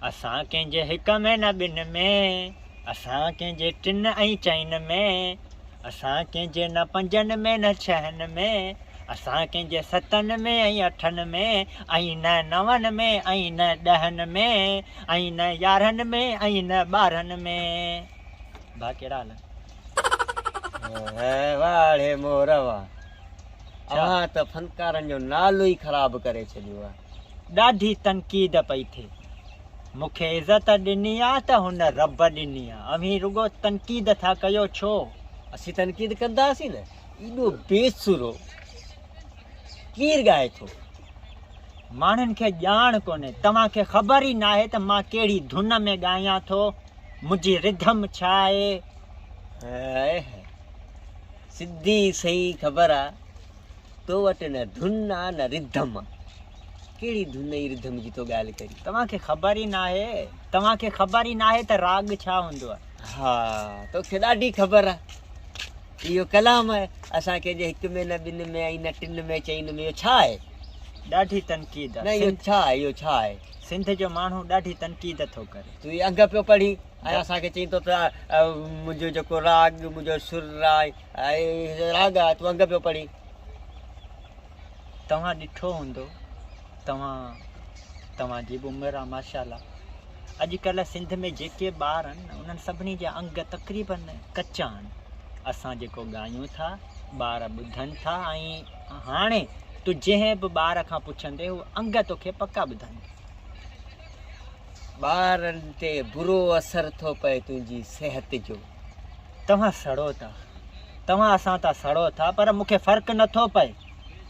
اسان ڪنهن جي هڪ ۾ نه ٻن ۾، اسان ڪنهن جي ٽن ۽ چئن ۾، اسان ڪنهن جي نه پنجن ۾ نه ڇهن ۾، اسان ڪنهن جي ستن ۾ ۽ اٺن ۾، ۽ نه نون ۾ ۽ نه ڏهن ۾، ۽ نه يارهن ۾ ۽ نه ٻارهن ۾. ڀاء ڪهڙا حال آهن؟ واهه ڙي مور واهه. اوهان ته فنڪارن جو نالو ئي خراب ڪري ڇڏيو آهي. ڏاڍي تنقيد پئي ٿئي. مون کي عزت ڏني آ ته هن رب ڏني آ. اوهين رڳو تنقيد ٿا ڪيو ڇو؟ اسين تنقيد ڪنداسين نه. ايڏو بي سرو ڪير ڳائي ٿو؟ ماڻهن کي ڄاڻ ڪونهي. توهان کي خبر ئي ناهي ته مان ڪهڙي ڌن ۾ ڳايان ٿو. منهنجي رڌم ڇا آهي؟ High high. سڌي سئين خبر آ. تو وٽ نه ڌن آ نه رڌم آ. ڪهڙي ڌن ۽ رڌم جي ٿو ڳالهه ڪرين؟ توهان کي خبر ئي ناهي. توهان کي خبر ئي ناهي ته راڳ ڇا هوندو آهي. ها توکي ڏاڍي خبر آ. اهو ڪلام آهي. اسان کي جي هڪ ۾ نه ٻن ۾ ۽ نه ٽن ۾ چئن ۾ اهو ڇا آهي؟ ڏاڍي تنقيد آ. نه اهو ڇا آهي؟ اهو ڇا آهي؟ سنڌ جو ماڻهو ڏاڍي تنقيد ٿو ڪري. تون هي انگ پيو پڙهين ۽ اسان کي چئين ٿو ته منهنجو جيڪو راڳ منهنجو سر آهي ۽ راڳ آهي تون انگ پيو پڙهين. توهان ڏٺو هوندو توهان توهان جي به عمر آ ماشاءالله اڄڪلهه سنڌ ۾ جيڪي ٻار آهن نه انهن سڀني جا انگ تقريبن ڪچا آهن اسان جيڪو ڳايون ٿا ٻار ٻڌن ٿا ۽ هاڻي تون جنهن به ٻار کان پڇندي هو انگ توکي پڪا ٻڌائيندو. ٻارن تي برو اثر ٿو پئي تنهنجي صحت جو. توهان سڙو ٿا. توهان اسان تان سڙو ٿا پر مون کي فرق نه ٿو پئي.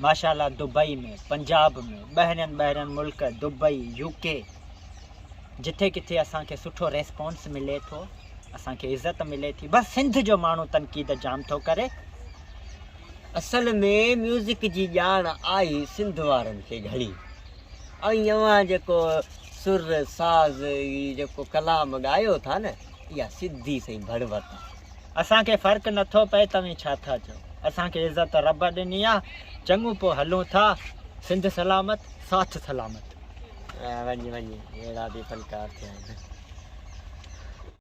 ماشاءالله دبئي ۾ پنجاب ۾ ٻهرين ٻهرين ملڪ دبئي يو ڪي جٿي ڪٿي اسان کي سٺو ريسپانس ملي ٿو اسان کي عزت ملي ٿي بس سنڌ جو ماڻهو تنقيد جام ٿو ڪري. اصل ۾ ميوزڪ جي ڄاڻ آهي سنڌ وارن کي گهڻي ۽ اوهان جيڪو سر ساز هي جيڪو ڪلام ڳايو ٿا نه اها سڌي سئين ڀڙوت آ. اسان کي فرق نٿو پئي توهين ڇا ٿا چئو. اسان کي عزت رب ڏني آ. چڱو پوء هلون ٿا. سنڌ سلامت ساٿ سلامت. وڃ وڃ اهڙا به فنڪار ٿيا آهن.